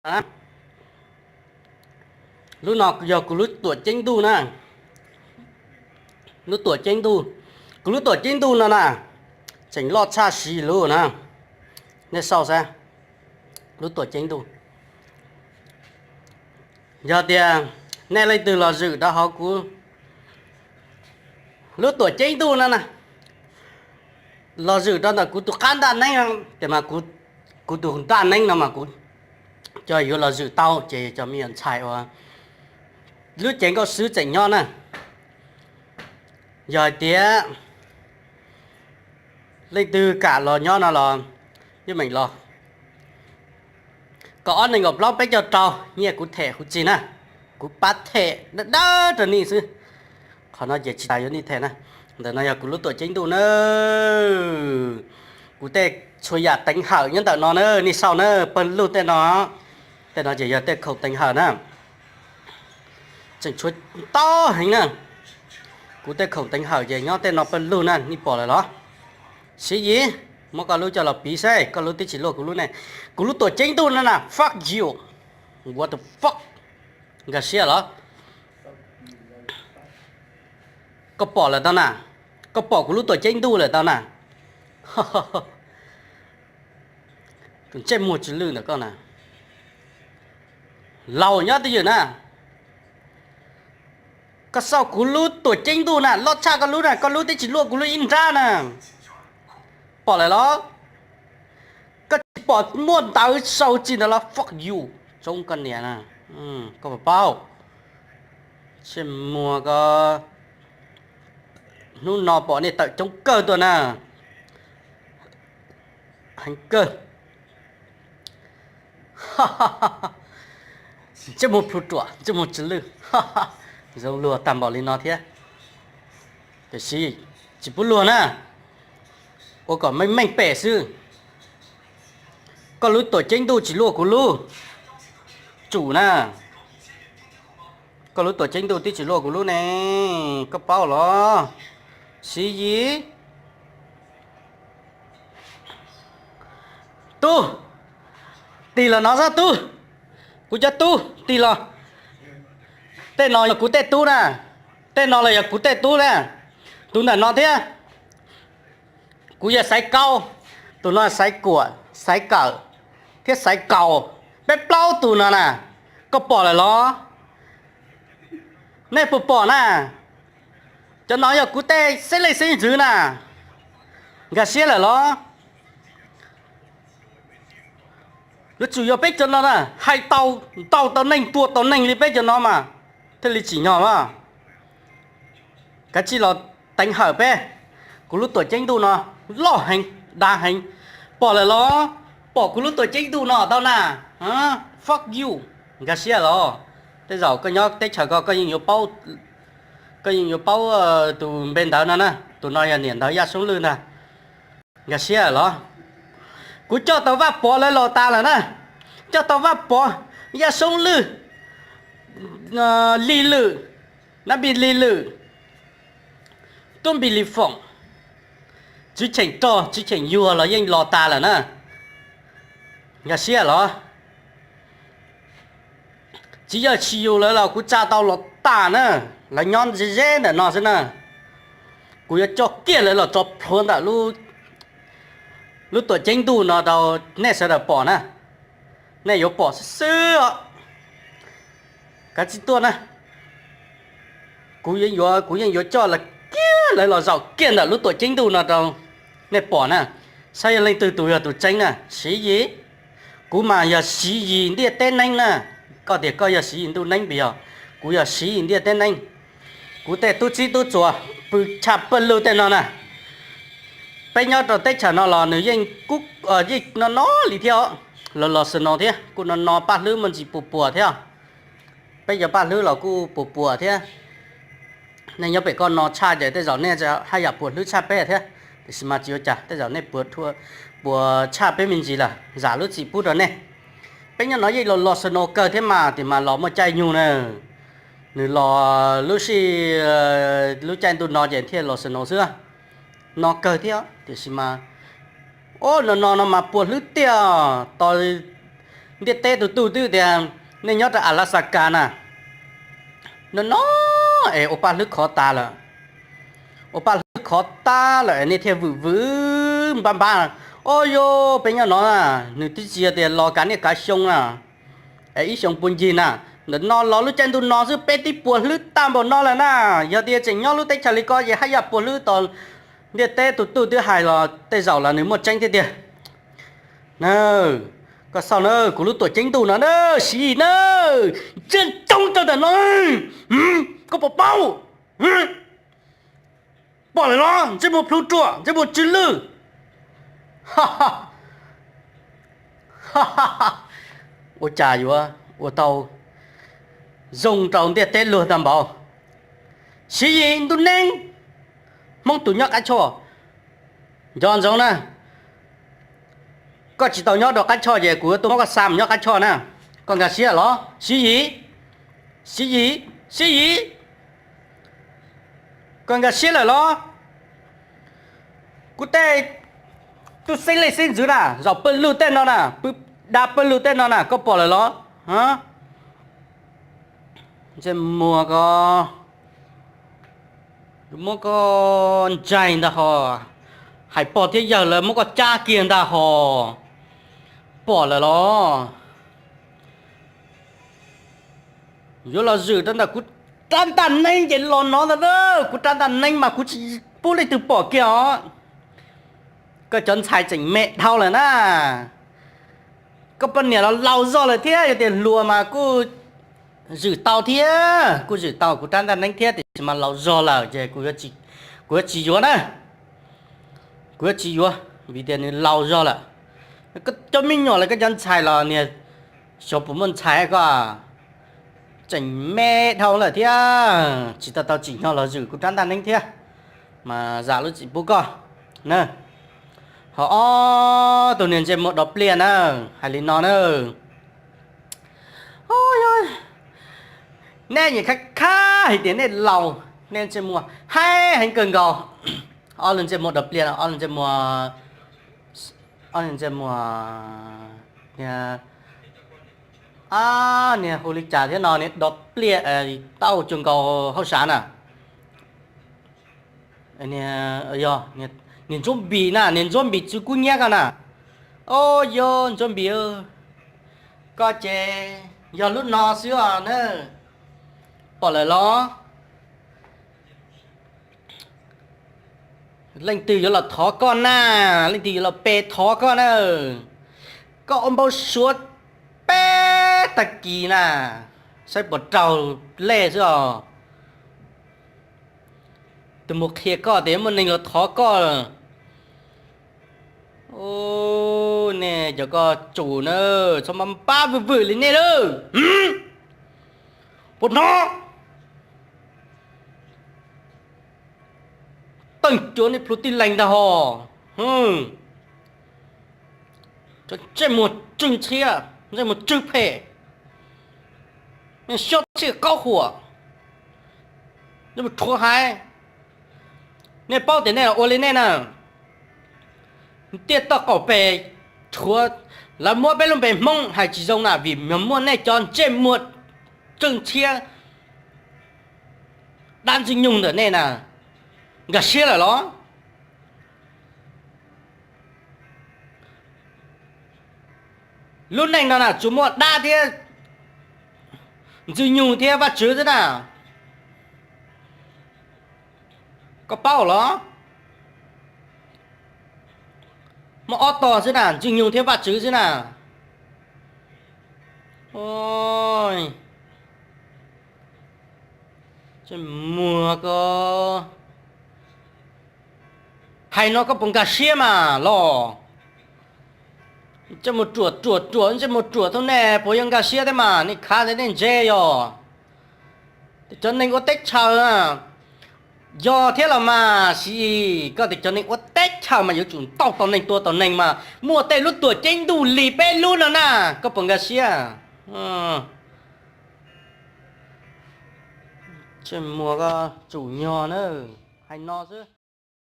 Lub no yog kuv lub tuam ceeb ntuj na. Lub tuam ceeb ntuj, kuv lub tuam ceeb ntuj no na, tseem loj tshaj siv lub na. Nej xauj xav, lub tuam ceeb ntuj. Yog tias nej leej twg los zwm rau hauv kuv lub tuam ceeb ntuj no na, los zwm rau ntawm kuv tus qab ntaj neeb, ces mas kuv tus ntaj neeb no mas kuv cov yuav los zwm tau, ces cov me nyuam ntxhais uas lub cev nkauj xwb tseem nyob na. Yog hais tias leej twg kam los nyob no los yeej meem los. Kaum ob nees nkaum plaub peb caug rau, nyiaj kuv them huv tsis na, kuv pab them dawb dawb rau nej xwb. Qhov no ces tsis tas yuav nej them na. Ntawm no yog kuv lub tuam ceeb ntuj na. Kuv tej txhua yam teev hawm nyob ntawm no na, nej xauj na, pawg lug tej no, tej no ces yog tej khoom teev hawm na. Tseem tshuav ntau heev na. Kuv tej khoom teev hawm ces nyob tej no pawg lug na, nej pom lawm los? Siv Yis, muab koj lub coj los piv seb, koj lub twb tsis luaj kuv lub ne. Kuv lub tuam ceeb ntuj no na, fuck you. What the fuck? Nkag siab los? Koj pom lawm tau na, koj pom kuv lub tuam ceeb ntuj lawm tau na. Tus ntsej muag tsw lwj ntawm koj na, laus nyob twj ywm na. Koj xauj kuv lub tuam ceeb ntuj na, loj tshaj koj lub na, koj lub twb tsis luaj kuv lub ib nrab na. Pom lawm los? Koj tsis pom muaj ntawv sau txij ntawd los? Fuck you, tsoob koj niam na. Koj puas paub? Ntsej muag ko, hnub no pom nej tawm coob kawg tuaj na. Heev kawg. Ntsej muag plhu ruam, ntsej muag tsw lwj. Zoo luag tag npaum li no thiab. Tiam sis tsis pub luag na, ua kom meej meej pem xwb. Koj lub tuam ceeb ntuj tsis luaj kuv lub. Tsum na, koj lub tuam ceeb ntuj twb tsis luaj kuv lub ne, koj paub los? Siv Yis. Tub, tig los no xwb tub. Kuv cov tub, tig los. Tej no yog kuv tej tub na. Tej no los yog kuv tej tub na. Tus ntawm no thiab. Kuv yog Xaiv Kaub, tus no Xaiv Kuam, Xaiv Kawm thiab Xaiv Kaus. Peb plaub tus no na, koj pom lawm los? Nej puas pom na? Cov no yog kuv tej xeeb leej xeeb ntxwv na. Nkag siab lawm los? Yuav tsum yog peb cov no na, hais tau, ntaus tau neeg, tua tau neeg li peb cov no mas thiaj li tsim nyog mas. Kav tsij los teev hawm peb. Kuv lub tuam ceeb ntuj no loj heev, dav heev. Pom lawm los? Pom kuv lub tuam ceeb ntuj no tau na. Fuck you. Nkag siab los? Tej zaum koj nyob teb chaws ko koj yeej yuav paub, koj yeej yuav paub tus npe ntawv no na. Tus no yog niam ntawv Yaj Soob Lwj ntag. Nkag siab los? Kuv coj tau Vaj Pov lawv los tas lawm na. Coj tau Vaj Pov, Yaj Soob Lwj, Lig Lwm, Nab Npis Lig Lwm, Tub Npis Lis Foom, Tswv Cheem Rog, Tswv Cheem Yuag los yeej los tas lawm na. Nkag siab los? Tsis yog tsis yus lawv los kuv tsa tau los tas na. Lawv nyob ze ze ntawm no xwb na. Kuv yuav coj kiag lawv los tso plhuav ntawm lub tuam ceeb ntuj no rau nej sawv daws pom na. Nej yuav pom xwb xwb os. Kav tsij tuaj na. Kuv yeej yuav, kuv yeej yuav coj lawv kiag, lawv los zaum kiag ntawm lub tuam ceeb ntuj no rau nej pom na. Saib yog leej twg tus yog tus tseeb na. Siv Yis, kuv mas yog Siv Yis ntiaj teb neeb na. Koj tias koj yog Siv Yis ntuj neeb puas yog? Kuv yog Siv Yis ntiaj teb neeb. Kuv tej tub txib tub txuas pw tshaj pawg lug tej no na. Peb nyob rau teb chaws no los nws yeej kub, yeej no no li thiab os. Los los snow thiab, kuj no no paj hlwb muaj ntsis puas puas thiab. Peb cov paj hlwb los kuj puas puas thiab. Nej nyob pem koj no tshaj ces tej zaum nej haj yam puas hlwb tshaj peb thiab. Tiam sis mas tsis ua cas, tej zaum nej puas tshaj peb me ntsis lawm, zam lub txim pub rau nej. Peb nyob no yeej los los snow kawg thiab mas, tiam mas los muaj caij nyoog na. Nws los lub sij, lub caij ntuj no ces thiaj los snow xwb. No kawg thiab tiam sis mas, o, no no no mas puas hlwb tiag. Tos Ntiaj teb tus tub twb tias nej nyob rau Alaska na, no no es ua paj hlwb khov tas lawm, ua paj hlwb khov tas lawm nej thiaj vwm vwm npab npab. Ob, yog peb nyob no na, nws twb tsis yog tias los kav niaj kav xyoo na, es ib xyoo puag ncig na, ntawm no los lub caij ntuj no xwb peb twb puas hlwb tag npaum no lawm na. Yog tias tseem nyob lub teb chaws li ko ces haj yam puas hlwb tos. Ntiaj teb tus tub twb hais los tej zaum los nws muaj tseeb thiab tiag. Na, koj xauj na, kuv lub tuam ceeb ntuj no na, Siv Yis na, ntsia ntsoov rau ntawm no, koj puas paub? Pom lawm los ntsej muag plhu ruam, ntsej muag tsw lwj. Ua cas yuav ua tau zoo rau ntiaj teb luag tag npaum? Siv Yis Ntuj Neeb, Hmoob tus nyob qab choj, nco ntsoov na, koj tsis tau nyob rau qab choj ces kuv yuav tuaj muab koj xa mus nyob qab choj na. Koj nkag siab los Siv Yis? Siv Yis, Siv Yis, koj nkag siab lawm los? Kuv tej tub xeeb leej xeeb ntxwv na, zaum pawg lug tej no na, pw, dab pawg lug tej no na, koj pom lawm los? Ntsej muag ko, muab koj ntsaig ntag hos, hais pog thiab yawg lawv muab koj cab kiag ntag hos, pom lawm los? Yuav los zwm rau ntawm kuv rab ntaj neeb ces los no ntag. Kuv rab ntaj neeb mas kuv tsis pub leej twg pom kiag os. Koj cov ntxhais tseem me dhau lawm na. Koj poj niam los laus zog lawm thiab, yog tias hluas mas kuj zwm tau thiab, kuj zwm tau kuv rab ntaj neeb thiab, tiam sis mas laus zog lawm ces kuv yuav tsis yuav na. Kuv yuav tsis yuav vim tias nws laus zog lawm. Cov me nyuam los koj cov ntxhais los niag, xyov puas muaj ntxhais koj, tseem me dhau lawm thiab, tsis tau tau tsim nyog los zwm kuv rab ntaj neeb thiab, mas zam lub txim pub koj na. Ho ob tug niag ntsej muag dov pliaj na, hais li no na. Nej nyiam khab khab hais tias nej laus, nej ntsej muag haib heev kawg nkaus. Ob lub ntsej muag dov pliaj, ob lub ntsej muag, ob lub ntsej muag, niag, niag hu li cas thiab no, niag dov pliaj tauj cuag nkaus hauj sam na. Yog niag Ntsuab Npis na, niag Ntsuab Npis txwv kub hnyiab ko na. Au yog Ntsuab Npis, koj ces yog lub no xwb os na. Pom lawm los? Leej twg yuav los thov koj na? Leej twg yuav los pe thov koj na? Koj ua npau suav peb tag kis na, saib puas raug lej xwb os. Tus mus qhia koj tias muaj neeg los thov koj. Nej cov koj tsum na, txhob mas pab vwm vwm li nej lawm. Puas hnov? Teej cuav nej plhu tij leeg ntag hos. Ntsej muag tsw ntxhiab, ntsej muag tsw phem, nej xyob txhiaj qaub huam, nej mus rhuav haiv. Nej paub tias nej los ua li nej na, tiaj toj qaum pes rhuav, lawv muab peb lub npe Hmoob hais tsis zoo na vim muaj nej cov ntsej muag tsw ntxhiab, dab Ntxwg Nyoog ntawm nej na. Nkag siab lawm los? Lub neej no na tsuas muaj dab thiab Ntxwg Nyoog thiab Vajtswv xwb na. Koj paub los? Muaj ob tog xwb na, Ntxwg Nyoog thiab Vajtswv xwb na. Muag ko, hais no koj puas nkag siab mas los? Ntsej muag ruam ruam ruam, ntsej muag ruam thoob nej puas yuav nkag siab thiab mas? Nej khav thiab nej ntse yog. Cov neeg ua teb chaws, yog thiab los mas Siv Yis, koj tias cov neeg ua teb chaws mas yuav tsum ntaus tau neeg tua tau neeg mas muaj tej lub tuam ceeb ntuj li peb lub no na, koj puas nkag siab? Ntsej muag ko tsum nyog na, hais no xwb.